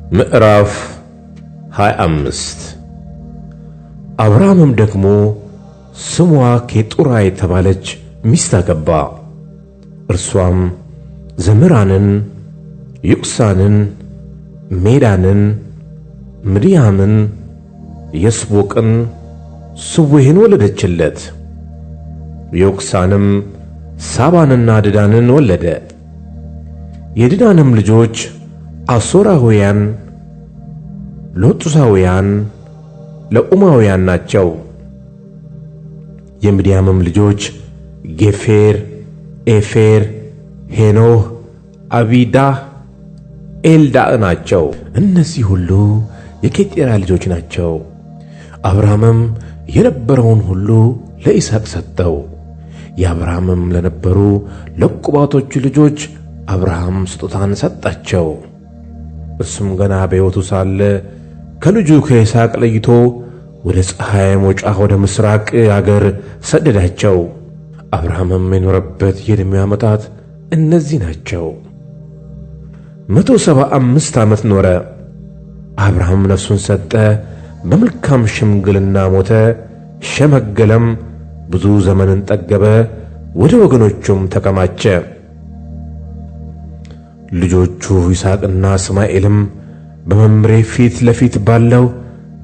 ምዕራፍ 25። አብርሃምም ደግሞ ስሟ ኬጡራ የተባለች ሚስት አገባ። እርሷም ዘምራንን፣ ዮቅሳንን፣ ሜዳንን፣ ምድያምን፣ የስቦቅን፣ ስዌህን ወለደችለት። ዮቅሳንም ሳባንና ድዳንን ወለደ። የድዳንም ልጆች አሦራውያን፣ ሎጡሳውያን፣ ለኡማውያን ናቸው። የምድያምም ልጆች ጌፌር፣ ኤፌር፣ ሄኖህ፣ አቢዳህ፣ ኤልዳእ ናቸው። እነዚህ ሁሉ የኬጤራ ልጆች ናቸው። አብርሃምም የነበረውን ሁሉ ለይስሐቅ ሰጠው። የአብርሃምም ለነበሩ ለቁባቶቹ ልጆች አብርሃም ስጦታን ሰጣቸው። እርሱም ገና በሕይወቱ ሳለ ከልጁ ከይስሐቅ ለይቶ ወደ ፀሐይ መውጫ ወደ ምሥራቅ አገር ሰደዳቸው። አብርሃምም የኖረበት የዕድሜው ዓመታት እነዚህ ናቸው። 175 ዓመት ኖረ። አብርሃም ነፍሱን ሰጠ፣ በመልካም ሽምግልና ሞተ፣ ሸመገለም፣ ብዙ ዘመንን ጠገበ፣ ወደ ወገኖቹም ተከማቸ። ልጆቹ ይስሐቅና እስማኤልም በመምሬ ፊት ለፊት ባለው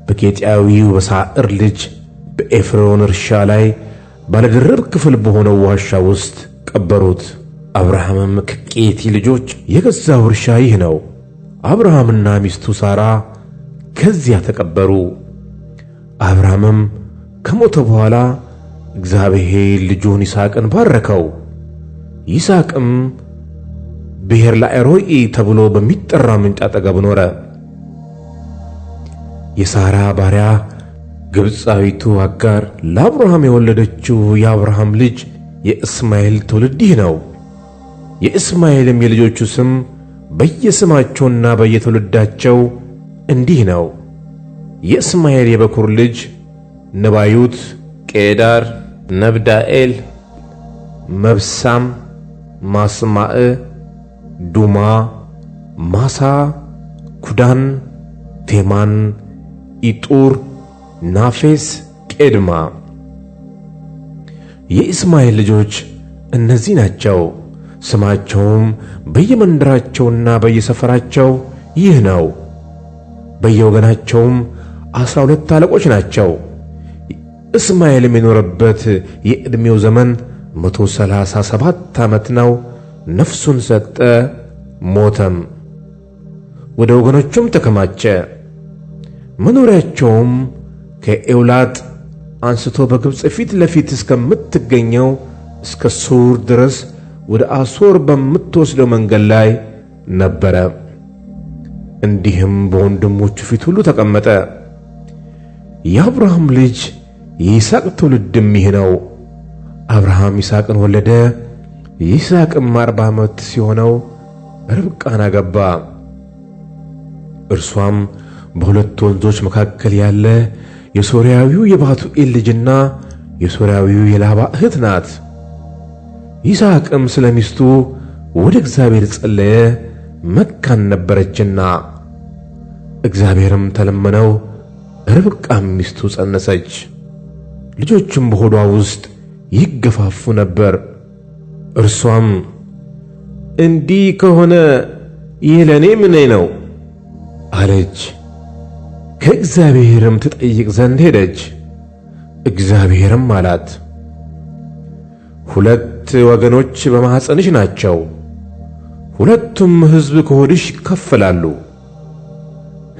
በኬጢያዊው በሳዕር ልጅ በኤፍሮን እርሻ ላይ ባለድርብ ክፍል በሆነው ዋሻ ውስጥ ቀበሩት። አብርሃምም ከኬቲ ልጆች የገዛው እርሻ ይህ ነው። አብርሃምና ሚስቱ ሳራ ከዚያ ተቀበሩ። አብርሃምም ከሞተ በኋላ እግዚአብሔር ልጁን ይስሐቅን ባረከው። ይስሐቅም ብሔርላኤሮኢ ተብሎ በሚጠራ ምንጭ አጠገብ ኖረ። የሳራ ባሪያ ግብፃዊቱ አጋር ለአብርሃም የወለደችው የአብርሃም ልጅ የእስማኤል ትውልድ ይህ ነው። የእስማኤልም የልጆቹ ስም በየስማቸውና በየትውልዳቸው እንዲህ ነው። የእስማኤል የበኩር ልጅ ነባዩት፣ ቄዳር፣ ነብዳኤል፣ መብሳም፣ ማስማዕ፣ ዱማ፣ ማሳ፣ ኩዳን፣ ቴማን፣ ኢጡር፣ ናፌስ፣ ቄድማ። የእስማኤል ልጆች እነዚህ ናቸው። ስማቸውም በየመንደራቸውና በየሰፈራቸው ይህ ነው። በየወገናቸውም 12 አለቆች ናቸው። እስማኤልም የኖረበት የዕድሜው ዘመን 137 ዓመት ነው። ነፍሱን ሰጠ፣ ሞተም፣ ወደ ወገኖቹም ተከማቸ። መኖሪያቸውም ከኤውላጥ አንስቶ በግብፅ ፊት ለፊት እስከምትገኘው እስከ ሱር ድረስ ወደ አሦር በምትወስደው መንገድ ላይ ነበረ። እንዲህም በወንድሞቹ ፊት ሁሉ ተቀመጠ። የአብርሃም ልጅ የይስሐቅ ትውልድም ይህ ነው። አብርሃም ይስሐቅን ወለደ። ይስሐቅም 40 ዓመት ሲሆነው ርብቃን አገባ። እርሷም በሁለት ወንዞች መካከል ያለ የሶርያዊው የባቱኤል ልጅና የሶርያዊው የላባ እህት ናት። ይስሐቅም ስለ ሚስቱ ወደ እግዚአብሔር ጸለየ፣ መካን ነበረችና። እግዚአብሔርም ተለመነው፣ ርብቃም ሚስቱ ጸነሰች። ልጆችም በሆዷ ውስጥ ይገፋፉ ነበር። እርሷም እንዲህ ከሆነ ይህ ለእኔ ምኔ ነው አለች። ከእግዚአብሔርም ትጠይቅ ዘንድ ሄደች። እግዚአብሔርም አላት፣ ሁለት ወገኖች በማኅፀንሽ ናቸው፣ ሁለቱም ሕዝብ ከሆድሽ ይከፈላሉ።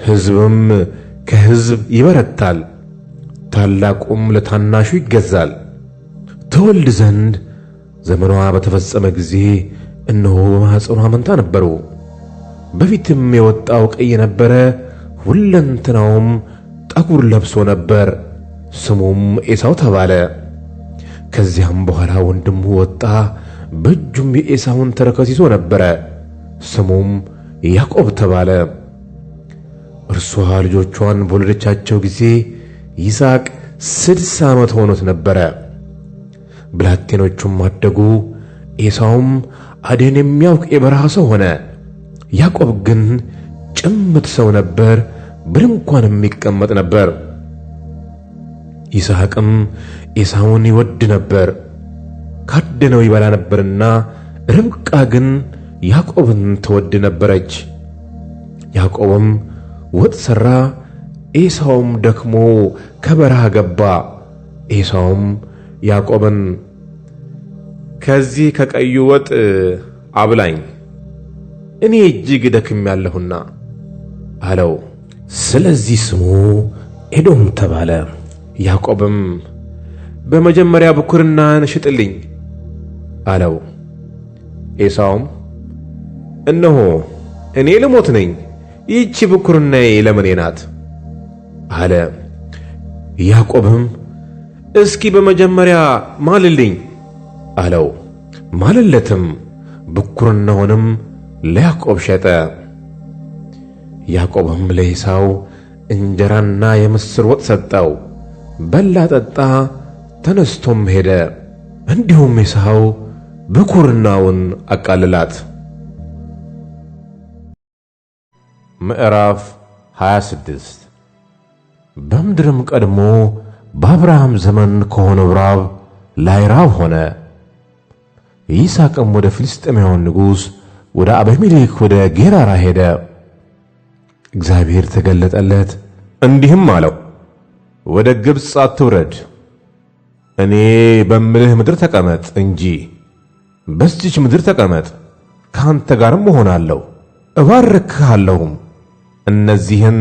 ሕዝብም ከሕዝብ ይበረታል፣ ታላቁም ለታናሹ ይገዛል። ትወልድ ዘንድ ዘመኗ በተፈጸመ ጊዜ እነሆ በማኅፀኗ መንታ ነበሩ። በፊትም የወጣው ቀይ ነበረ፣ ሁለንተናውም ጠጉር ለብሶ ነበር። ስሙም ኤሳው ተባለ። ከዚያም በኋላ ወንድሙ ወጣ፣ በእጁም የኤሳውን ተረከዝ ይዞ ነበረ። ስሙም ያዕቆብ ተባለ። እርሷ ልጆቿን በወለደቻቸው ጊዜ ይስሐቅ 60 ዓመት ሆኖት ነበረ። ብላቴኖቹም አደጉ። ኤሳውም አደን የሚያውቅ የበረሃ ሰው ሆነ። ያዕቆብ ግን ጭምት ሰው ነበር፣ በድንኳንም ይቀመጥ ነበር። ይስሐቅም ኤሳውን ይወድ ነበር፣ ካደነው ይበላ ነበርና፣ ርብቃ ግን ያዕቆብን ትወድ ነበረች። ያዕቆብም ወጥ ሠራ፣ ኤሳውም ደክሞ ከበረሃ ገባ። ኤሳውም ያዕቆብን ከዚህ ከቀዩ ወጥ አብላኝ፣ እኔ እጅግ ደክሜአለሁና አለው። ስለዚህ ስሙ ኤዶም ተባለ። ያዕቆብም በመጀመሪያ ብኩርናህን ሽጥልኝ አለው። ኤሳውም እነሆ እኔ ልሞት ነኝ፣ ይህቺ ብኩርናዬ ለምኔ ናት? አለ። ያዕቆብም እስኪ በመጀመሪያ ማልልኝ አለው። ማለለትም፣ ብኩርናውንም ለያዕቆብ ሸጠ። ያዕቆብም ለኤሳው እንጀራና የምስር ወጥ ሰጠው። በላ፣ ጠጣ፣ ተነስቶም ሄደ። እንዲሁም ኤሳው ብኩርናውን አቃለላት። ምዕራፍ 26። በምድርም ቀድሞ በአብርሃም ዘመን ከሆነው ራብ ላይ ራብ ሆነ። ይስሐቅም ወደ ፍልስጥኤማውያን ንጉሥ ወደ አቤሜሌክ ወደ ጌራራ ሄደ። እግዚአብሔር ተገለጠለት እንዲህም አለው፣ ወደ ግብፅ አትውረድ፣ እኔ በምልህ ምድር ተቀመጥ እንጂ በዚች ምድር ተቀመጥ፣ ከአንተ ጋርም እሆናለሁ፣ እባርክሃለሁም። እነዚህን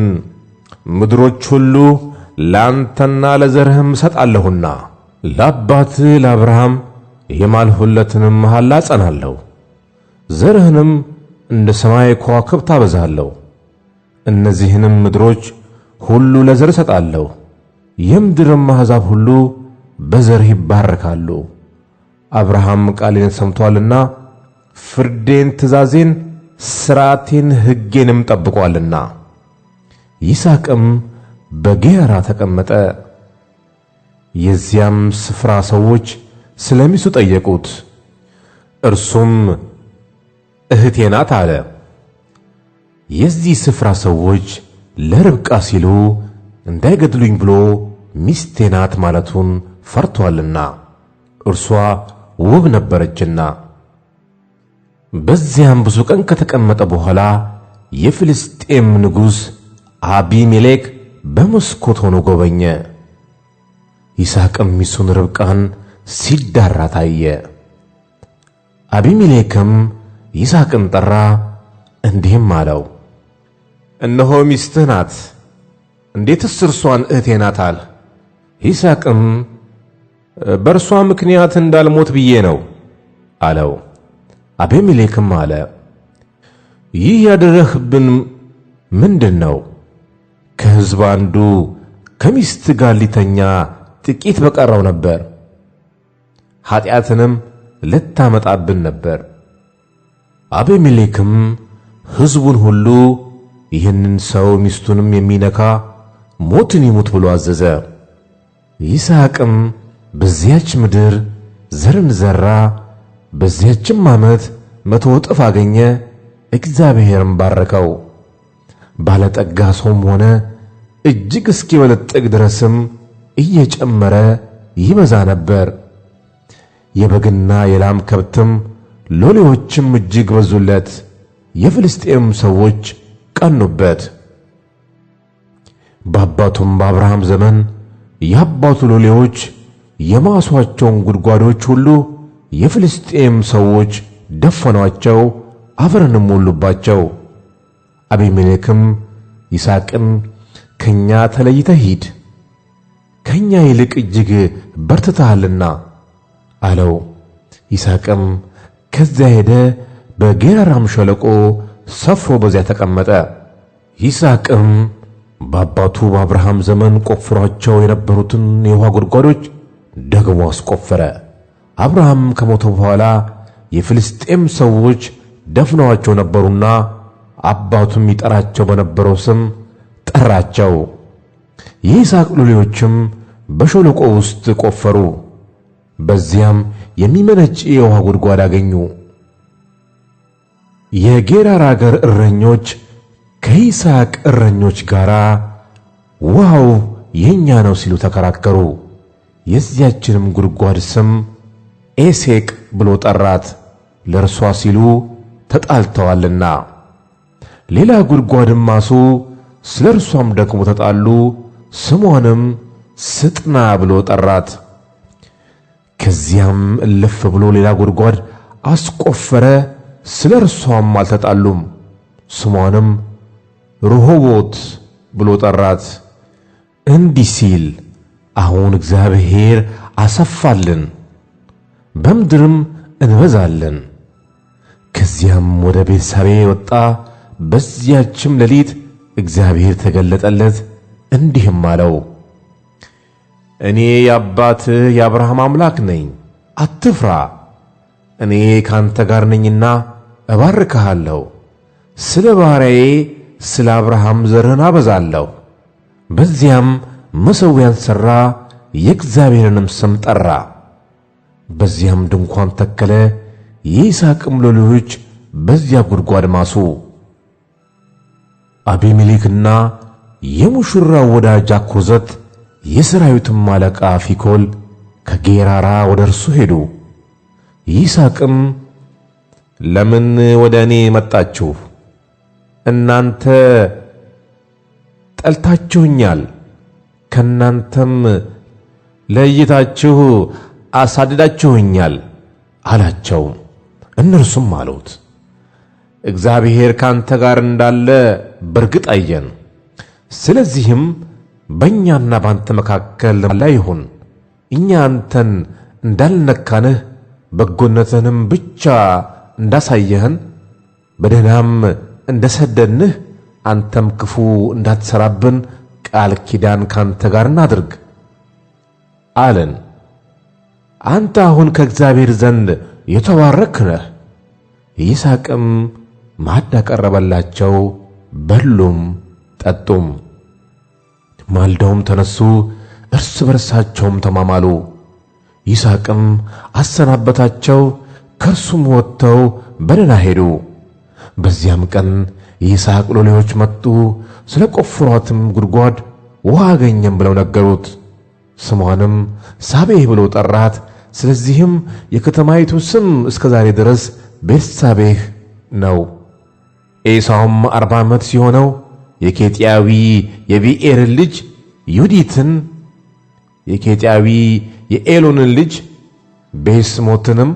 ምድሮች ሁሉ ለአንተና ለዘርህም እሰጣለሁና ለአባትህ ለአብርሃም የማልሁለትንም መሐላ አጸናለሁ። ዘርህንም እንደ ሰማይ ከዋክብት አበዛለሁ። እነዚህንም ምድሮች ሁሉ ለዘር እሰጣለሁ፣ የምድርም አሕዛብ ሁሉ በዘርህ ይባረካሉ። አብርሃም ቃሌን ሰምቶአልና ፍርዴን፣ ትእዛዜን፣ ሥርዓቴን፣ ሕጌንም ጠብቆአልና። ይስሐቅም በጌራራ ተቀመጠ። የዚያም ስፍራ ሰዎች ስለ ሚስቱ ጠየቁት። እርሱም እህቴ ናት አለ። የዚህ ስፍራ ሰዎች ለርብቃ ሲሉ እንዳይገድሉኝ ብሎ ሚስቴ ናት ማለቱን ፈርቶአልና፣ እርሷ ውብ ነበረችና። በዚያም ብዙ ቀን ከተቀመጠ በኋላ የፍልስጤም ንጉሥ አቢሜሌክ በመስኮት ሆኖ ጎበኘ። ይስሐቅም ሚስቱን ርብቃን ሲዳራ ታየ። አቢሜሌክም ይስሐቅን ጠራ፣ እንዲህም አለው፣ እነሆ ሚስትህ ናት፣ እንዴትስ እርሷን እህቴ ናት አልህ? ይስሐቅም በእርሷ ምክንያት እንዳልሞት ብዬ ነው አለው። አቤሜሌክም አለ፣ ይህ ያደረግህብን ምንድን ነው? ከሕዝብ አንዱ ከሚስት ጋር ሊተኛ ጥቂት በቀረው ነበር፣ ኃጢአትንም ልታመጣብን ነበር። አቤሜሌክም ሕዝቡን ሁሉ ይህንን ሰው ሚስቱንም የሚነካ ሞትን ይሙት ብሎ አዘዘ። ይስሐቅም በዚያች ምድር ዘርን ዘራ፣ በዚያችም ዓመት 100 እጥፍ አገኘ። እግዚአብሔርም ባረከው። ባለጠጋ ሰውም ሆነ፣ እጅግ እስኪበለጥግ ድረስም እየጨመረ ይበዛ ነበር። የበግና የላም ከብትም ሎሌዎችም እጅግ በዙለት። የፍልስጤም ሰዎች ቀኑበት። በአባቱም በአብርሃም ዘመን የአባቱ ሎሌዎች የማሷቸውን ጉድጓዶች ሁሉ የፍልስጤም ሰዎች ደፈኗቸው፣ አፈርንም ሞሉባቸው። አቤሜሌክም ይስሐቅን ከኛ ተለይተህ ሂድ፣ ከኛ ይልቅ እጅግ በርትተሃልና አለው። ይስሐቅም ከዚያ ሄደ፣ በጌራራም ሸለቆ ሰፍሮ በዚያ ተቀመጠ። ይስሐቅም በአባቱ በአብርሃም ዘመን ቆፍሯቸው የነበሩትን የውኃ ጉድጓዶች ደግሞ አስቆፈረ። አብርሃም ከሞተ በኋላ የፍልስጤም ሰዎች ደፍነዋቸው ነበሩና አባቱም ይጠራቸው በነበረው ስም ጠራቸው። የይስሐቅ ሎሌዎችም በሸለቆ ውስጥ ቆፈሩ፣ በዚያም የሚመነጭ የውኃ ጉድጓድ አገኙ። የጌራራ አገር እረኞች ከይስሐቅ እረኞች ጋር ውኃው የእኛ ነው ሲሉ ተከራከሩ። የዚያችንም ጉድጓድ ስም ኤሴቅ ብሎ ጠራት፣ ለእርሷ ሲሉ ተጣልተዋልና። ሌላ ጉድጓድም ማሱ፣ ስለ እርሷም ደግሞ ተጣሉ። ስሟንም ስጥና ብሎ ጠራት። ከዚያም እልፍ ብሎ ሌላ ጉድጓድ አስቆፈረ፣ ስለ እርሷም አልተጣሉም። ስሟንም ርሆቦት ብሎ ጠራት። እንዲህ ሲል አሁን እግዚአብሔር አሰፋልን፣ በምድርም እንበዛለን። ከዚያም ወደ ቤርሳቤ ወጣ። በዚያችም ሌሊት እግዚአብሔር ተገለጠለት፣ እንዲህም አለው፦ እኔ የአባትህ የአብርሃም አምላክ ነኝ፣ አትፍራ። እኔ ካንተ ጋር ነኝና እባርክሃለሁ፣ ስለ ባሪያዬ ስለ አብርሃም ዘርህን አበዛለሁ። በዚያም መሠዊያን ሠራ፣ የእግዚአብሔርንም ስም ጠራ። በዚያም ድንኳን ተከለ። የይስሐቅም ሎሌዎች በዚያ ጉድጓድ ማሱ። አቢሜሌክና የሙሽራው ወዳጅ አኮዘት የሠራዊቱም አለቃ ፊኮል ከጌራራ ወደ እርሱ ሄዱ። ይስሐቅም ለምን ወደ እኔ መጣችሁ? እናንተ ጠልታችሁኛል፣ ከእናንተም ለይታችሁ አሳድዳችሁኛል አላቸው። እነርሱም አሉት፣ እግዚአብሔር ካንተ ጋር እንዳለ በርግጥ አየን። ስለዚህም በእኛና ባንተ መካከል ላይ ይሁን። እኛ አንተን እንዳልነካንህ በጎነትህንም ብቻ እንዳሳየህን በደህናም እንደሰደድንህ አንተም ክፉ እንዳትሰራብን ቃል ኪዳን ካንተ ጋር እናድርግ አለን። አንተ አሁን ከእግዚአብሔር ዘንድ የተባረክ ነህ። ይስሐቅም ማዕድ አቀረበላቸው፣ በሉም ጠጡም። ማልደውም ተነሱ፣ እርስ በርሳቸውም ተማማሉ። ይስሐቅም አሰናበታቸው፣ ከእርሱም ወጥተው በደህና ሄዱ። በዚያም ቀን የይስሐቅ ሎሌዎች መጡ፣ ስለ ቆፈሯትም ጉድጓድ ውሃ አገኘም ብለው ነገሩት። ስሟንም ሳቤህ ብሎ ጠራት። ስለዚህም የከተማይቱ ስም እስከ ዛሬ ድረስ ቤርሳቤህ ነው። ኤሳውም 40 ዓመት ሲሆነው የኬጢያዊ የብኤርን ልጅ ዩዲትን የኬጢያዊ የኤሎንን ልጅ ቤስሞትንም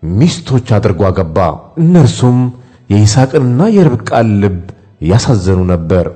ሚስቶች አድርጎ አገባ። እነርሱም የይስሐቅንና የርብቃን ልብ ያሳዘኑ ነበር።